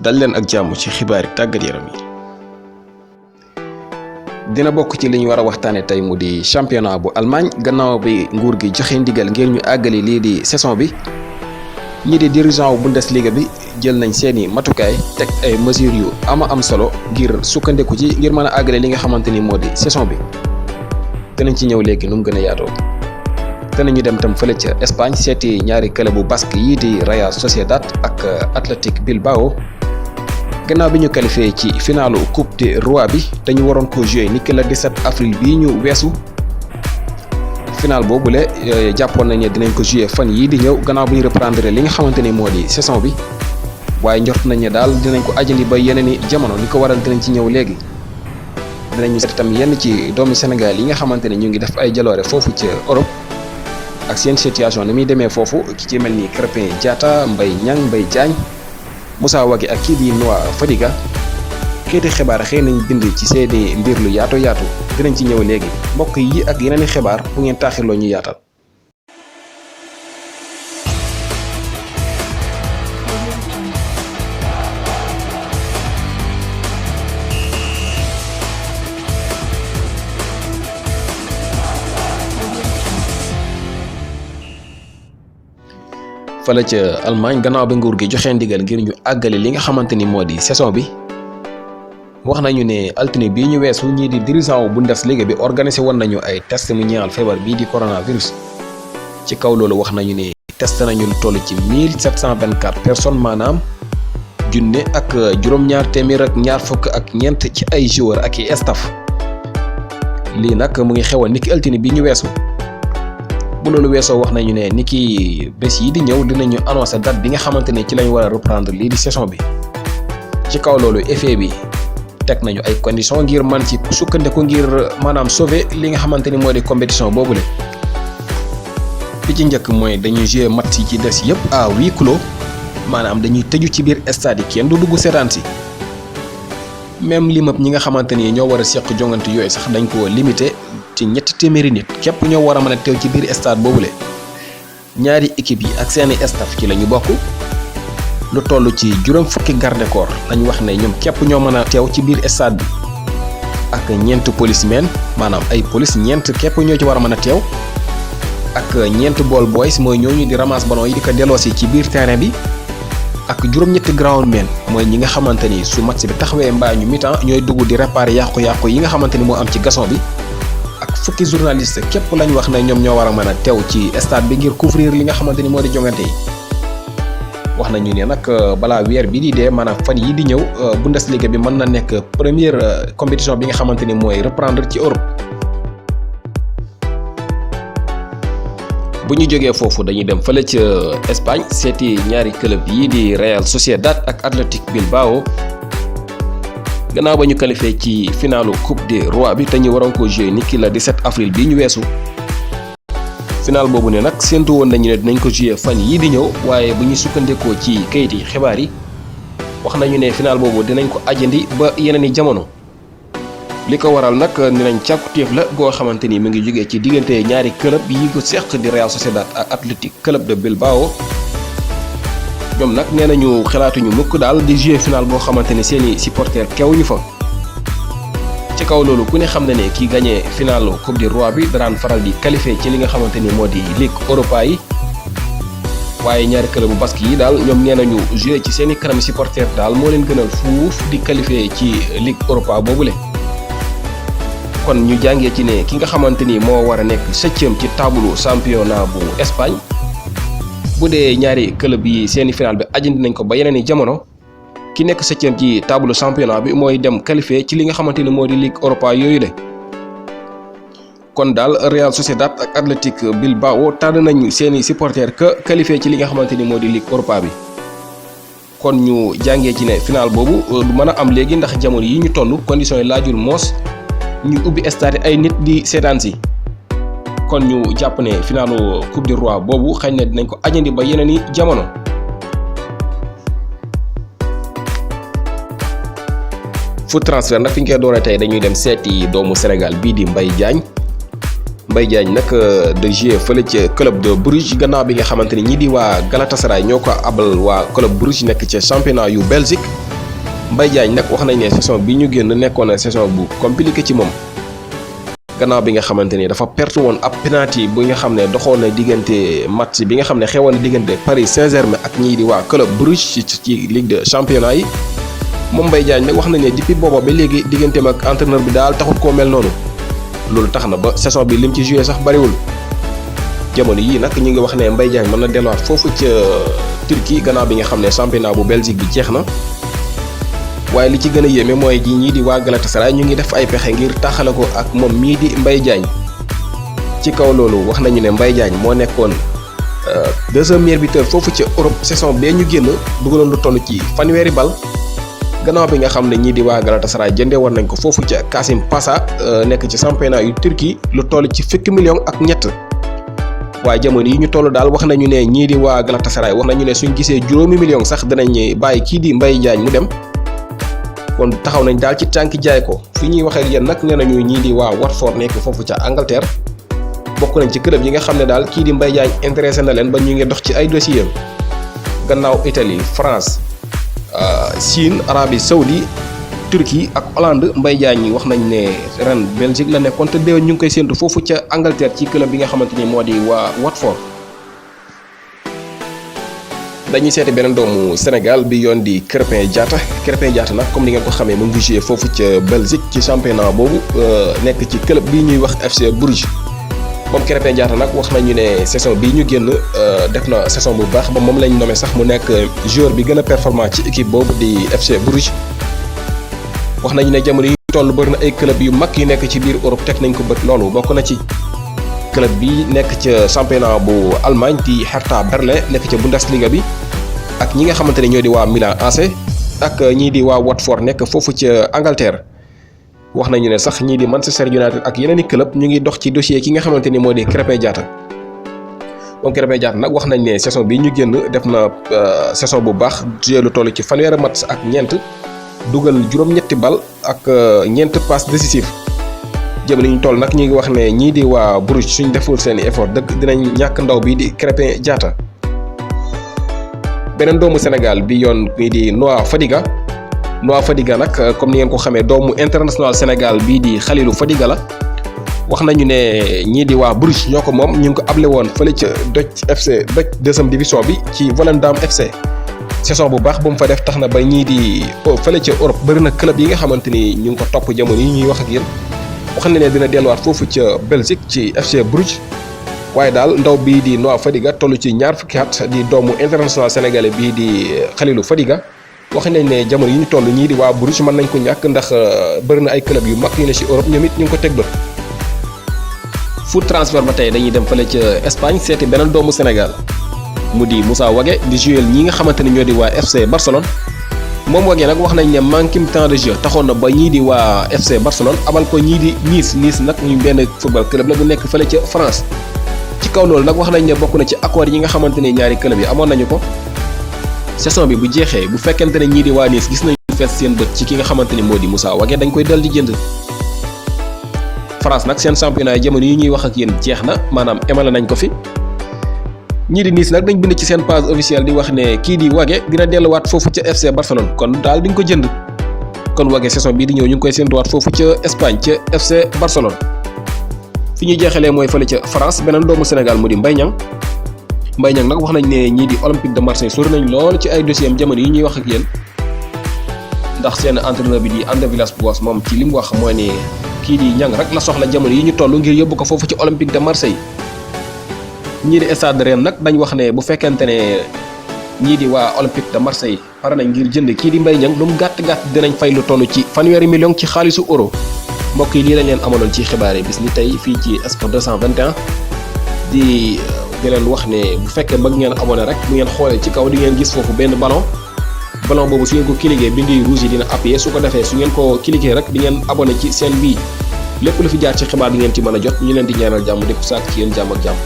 dal leen ak jàmm ci xibaari tàggat yaram yi. dina bokk ci li ñu war a waxtaane tey mu di championnat bu Allemagne gannaaw bi nguur gi joxe ndigal ngir ñu àggali lii di saison bi ñi di dirigeant wu Bundesliga bi jël nañ seeni matukaay teg ay mesures yu am solo ngir sukkandiku ci ngir mën a àggale li nga xamante ni moo di saison bi dinañ ci ñëw léegi nu mu gën a yaatoo. danañu dem tam fële ca Espagne seeti ñaari club bu basque yii di Real Sociedad ak Athletic Bilbao gannaaw bi ñu qualifié ci finalu Coupe du Roi bi dañu waroon ko joué niki le 17 avril bii ñu weesu. final boobule jàppoon nañ ne dinañ ko joué fan yii di ñëw gannaaw bu ñu reprendre li nga xamante ni moo di saison bi waaye njort nañ ne daal dinañ ko ajandi ba yeneen i jamono li ko waral dinañ ci ñëw léegi. dinañu seet itam yenn ci doomi Sénégal yi nga xamante ne ñu ngi def ay jaloore foofu ca Europe ak seen situation ni muy demee foofu ki ci mel ni Krépin Diatta Mbaye Niang Mbaye Diagne Moussa Wagué ak kii di Noah Fadiga xeeti xibaar xëy nañ bind ci seeni mbir lu yaatu dinañ ci ñëw léegi mbokk yi ak yeneen i xibaar bu ngeen taaxirloo ñu yaatal. fala ca Allemagne gannaaw bi nguur gi joxe ndigal ngir ñu àggale li nga xamante ni moo di saison bi wax nañu ne altine bii ñu weesu ñii di dirigeant wu Bundesliga bi organisé woon nañu ay test mu ñeexal feebar bii di coronavirus ci kaw loolu wax nañu ne test nañu lu toll ci 1724 personnes maanaam junne ak juróom-ñaar téeméer ak ñaar fukk ak ñeent ci ay joueurs ak i staff lii nag mu ngi xewoon niki altine bii ñu weesu. bu loolu weesoo wax nañu ne ni ki bés yi di ñëw dinañu annoncé date bi nga xamante ne ci lañ war a reprendre lii di saison bi ci kaw loolu FA bi teg nañu ay conditions ngir man ci sukkandiku ngir maanaam sauver li nga xamante ni moo di compétition boobule. bi ci njëkk mooy dañuy jouer match yi ci des yëpp à huis clos maanaam dañuy tëju ci biir stade yi kenn du dugg seetaan si même limab ñi nga xamante ni ñoo war a seq jongante yooyu sax dañ ko limité. ci ñetti téeméeri nit képp ñoo war a mën a teew ci biir stade boobule ñaari équipe yi ak seeni staff ci la ñu bokk lu toll ci juróom fukki garde corps lañ wax ne ñoom képp ñoo mën a teew ci biir stade bi ak ñeent policemen maanaam ay police ñeent képp ñoo ci war a mën a teew ak ñeent ball boys mooy ñooñu di ramasse ballon yi di ko delloosi ci biir terrain bi ak juróom-ñetti groundmen mooy ñi nga xamante ni su match bi taxawee mbaa ñu mi-temps ñooy dugg di réparer yàqu-yàqu yi nga xamante ni moo am ci gazon bi. ak fukki journaliste képp lañ wax ne ñoom ñoo war a mën a teew ci stade bi ngir couvrir li nga xamante ni moo di jongante yi wax nañu ne nag balaa weer bi di dee maanaam fan yi di ñëw Bundesliga bi mën na nekk première compétition bi nga xamante ni mooy reprendre ci Europe. bu ñu jógee foofu dañuy dem fële ca Espagne seeti ñaari club yi di Real Sociedad ak Athletic Bilbao. gannaaw ba ñu qualifié ci finalu Coupe du Roi bi te ñu waroon ko joué niki la 17 avril bii ñu weesu final boobu ne nag séntu woon nañu ne dinañ ko joué fan yii di ñëw waaye bu ñu sukkandikoo ci kayit yi xibaar yi wax nañu ne final boobu dinañ ko ajandi ba yeneen i jamono li ko waral nag dinañ càkkutéef la goo xamante ni mu ngi jógee ci diggante ñaari club yi ko seq di Real Sociedad ak Athletic Club de Bilbao. ñoom nag nee nañu xalaatuñu mukk daal di jouer final boo xamante ne seeni supporters kewuñu fa ci kaw loolu ku ne xam na ne kii gagné finalu Coupe du Roi bi daraan faral di qualifié ci li nga xamante ni moo di Ligue Europa yi waaye ñaari club bu basque yi daal ñoom nee nañu jouer ci seeni kanam supporters daal moo leen gënal fuuf di qualifié ci Ligue Europa boobule. kon ñu jàngee ci ne ki nga xamante ni moo war a nekk 7e ci tableau championnat bu Espagne. bu dee ñaari club yi seeni final bi ajandi nañ ko ba yeneen i jamono ki nekk 7e ci table championnat bi mooy dem qualifié ci li nga xamante ni moo di Ligue Europa yooyu de kon daal Real Sociedad ak Athletic Bilbao tànn nañu seeni supporters que qualifié ci li nga xamante ni moo di Ligue Europa bi kon ñu jàngee ci ne final boobu du mën a am léegi ndax jamono yi ñu toll conditions yi laajul moos ñu ubbi stade ay nit di seetaan si. kon ñu jàpp ne finalu Coupe du Roi boobu xëy na dinañ ko ajandi ba yeneen i jamono. foot transfert nag fi ñu koy dooree tey dañuy dem seeti doomu Sénégal bii di Mbaye Diagne Mbaye Diagne nag de jouer fële ca club de Bruges gannaaw bi nga xamante ni ñii di waa Galatasaray ñoo ko abal waa club Bruges nekk ca championnat yu Belgique Mbaye Diagne nag wax nañ ne saison bi ñu génn nekkoon na saison bu compliqué ci moom gannaaw bi nga xamante ni dafa perte woon ab penalty bu nga xam ne doxoon na diggante match bi nga xam ne xewoon na diggante Paris Saint-Germain ak ñii di waa Club Brugge ci Ligue de Championnat yi moom Mbaye Diagne nag wax nañ ne depuis booba ba léegi digganteem ak entraîneur bi daal taxut koo mel noonu loolu tax na ba saison bi lim ci joué sax bariwul jamono yii nag ñu ngi wax ne Mbaye Diagne mën na delluwaat foofu ca Turquie gannaaw bi nga xam ne championnat bu Belgique bi jeex na. waaye li ci gën a yéeme mooy ji ñii di waa Galatasaray ñu ngi def ay pexe ngir taxale ko ak moom mii di Mbaye Diagne ci kaw loolu wax nañu ne Mbaye Diagne moo nekkoon deuxième meilleur buteur foofu ca Europe saison bee ñu génn dugaloon lu toll ci fanweeri bal gannaaw bi nga xam ne ñii di waa Galatasaray jëndee woon nañ ko foofu ca Kasim Pasa nekk ci championnat yu Turquie lu toll ci fukki million ak ñett waaye jamono yi ñu toll daal wax nañu ne ñii di waa Galatasaray wax nañu ne suñ gisee juróomi million sax danañ bàyyi kii di Mbaye Diagne mu dem. kon taxaw nañ daal ci tànki jaay ko fi ñuy waxee ak yéen nag nee nañu ñii di waa Watford nekk foofu ca Angleterre bokk nañ ci club yi nga xam ne daal kii di Mbaye Diagne intéressé na leen ba ñu ngi dox ci ay dossiers gannaaw Italie France Chine Arabie Saoudi Turquie ak Hollande Mbaye Diagne wax nañ ne ren Belgique la nekkoon te déwén ñu ngi koy séentu foofu ca Angleterre ci club bi nga xamante ni moo di waa Watford. dañuy seeti beneen doomu Sénégal bi yoon di Krépin Diatta nag comme ni ngeen ko xamee mu ngi joué foofu ca Belgique ci championnat boobu nekk ci club bii ñuy wax FC Bruges moom Krépin Diatta nag wax nañu ne saison bii ñu génn def na saison bu baax ba moom lañ nommé sax mu nekk joueur bi gën a performant ci équipe boobu di FC Bruges wax nañu ne jamono yi toll bëri na ay club yu mag yu nekk ci biir Europe teg nañ ko bët loolu bokk na ci club bi nekk ca championnat bu Allemagne di Hertha Berlin nekk ca Bundesliga bi ak ñi nga xamante ne ñoo di waa Milan AC ak ñii di waa Watford nekk foofu ca Angleterre wax nañu ne sax ñii di Manchester United ak yeneen i club ñu ngi dox ci dossier ki nga xamante ni moo di Krépin Diatta moom Krépin Diatta nag wax nañ ne saison bi ñu génn def na saison bu baax joué lu toll ci fanweeri match ak ñeent dugal juróom-ñetti bal ak ñeent passe décisif jëm li ñu toll nag ñu ngi wax ne ñii di waa Bruges suñ deful seeni effort dëgg dinañ ñàkk ndaw bi di Krépin Diatta. beneen doomu Sénégal bi yoon bii di Noah Fadiga nag comme ni ngeen ko xamee doomu international Sénégal bii di Khalilou Fadiga la wax nañu ne ñii di waa Bruges ñoo ko moom ñu ngi ko able woon fële ca Dutch FC Dutch deuxième division bi ci Volendam FC saison bu baax bu mu fa def tax na ba ñii di fële ca Europe bëri na club yi nga xamante ni ñu ngi ko topp jamono yi ñuy wax ak yéen wax na ne dina delluwaat foofu ca Belgique ci FC Bruges waaye daal ndaw bii di Noah Fadiga toll ci ñaar fukki at di doomu international sénégalais bii di Khalilou Fadiga wax nañ ne jamono yi ñu toll ñii di waa Bruges mën nañ ko ñàkk ndax bëri na ay club yu mag yu ne ci Europe ñoom it ñu ngi ko teg bët. foot transfert ba tey dañuy dem fële ca Espagne seeti beneen doomu Sénégal mu di Moussa Wagué di jouer ñi nga xamante ne ñoo di waa FC Barcelone moom Wagué nag wax nañ ne manqué temps de jeu taxoon na ba ñii di waa FC Barcelone abal ko ñii di Nice nag ñu benn football club la bu nekk fële ca France. ci kaw loolu nag wax nañ ne bokk na ci accord yi nga xamante ne ñaari club yi amoon nañu ko saison bi bu jeexee bu fekkente ne ñii di waa Nice gis nañu fees seen bët ci ki nga xamante ni moo di Moussa Wagué dañ koy dal di jënd. France nag seen championnat yi jamono yi ñuy wax ak yéen jeex na maanaam emale nañ ko fi ñii di Nice nag dañ bind ci seen page officielle di wax ne kii di Wagué dina delluwaat foofu ca FC Barcelone kon daal duñ ko jënd kon Wagué saison bii di ñëw ñu ngi koy séentuwaat foofu ca Espagne ca FC Barcelone. fi ñuy jeexalee mooy fële ca France beneen doomu Sénégal mu di Mbaye Niang nag wax nañ ne ñii di Olympique de Marseille sori nañ lool ci ay dossiers am jamono yi ñuy wax ak yéen ndax seen entraîneur bi di André Villas-Boas moom ci li mu wax mooy ne kii di Niang rek la soxla jamono yi ñu toll ngir yóbbu ko foofu ci Olympique de Marseille. ñii di Stade Rennes nag dañ wax ne bu fekkente ne ñii di waa Olympique de Marseille pare nañ ngir jënd kii di Mbaye Niang lu mu gàtt dinañ fay lu toll ci fanweeri million ci xaalisu euro. mbokk yi lii lañ leen amaloon ci xibaar yi bis ni tey fii ci Sport 221 di leen wax ne bu fekkee bëgg ngeen abonné rek bu ngeen xoolee ci kaw di ngeen gis foofu benn ballon boobu su ngeen ko cliquer bindi rouge yi dina appuyer su ko defee su ngeen ko cliquer rek di ngeen abonné ci seen bii lépp lu fi jaar ci xibaar di ngeen ci mën a jot ñu leen di ñaanal jàmm di ko sàkk ci yéen jàmm ak jàmm.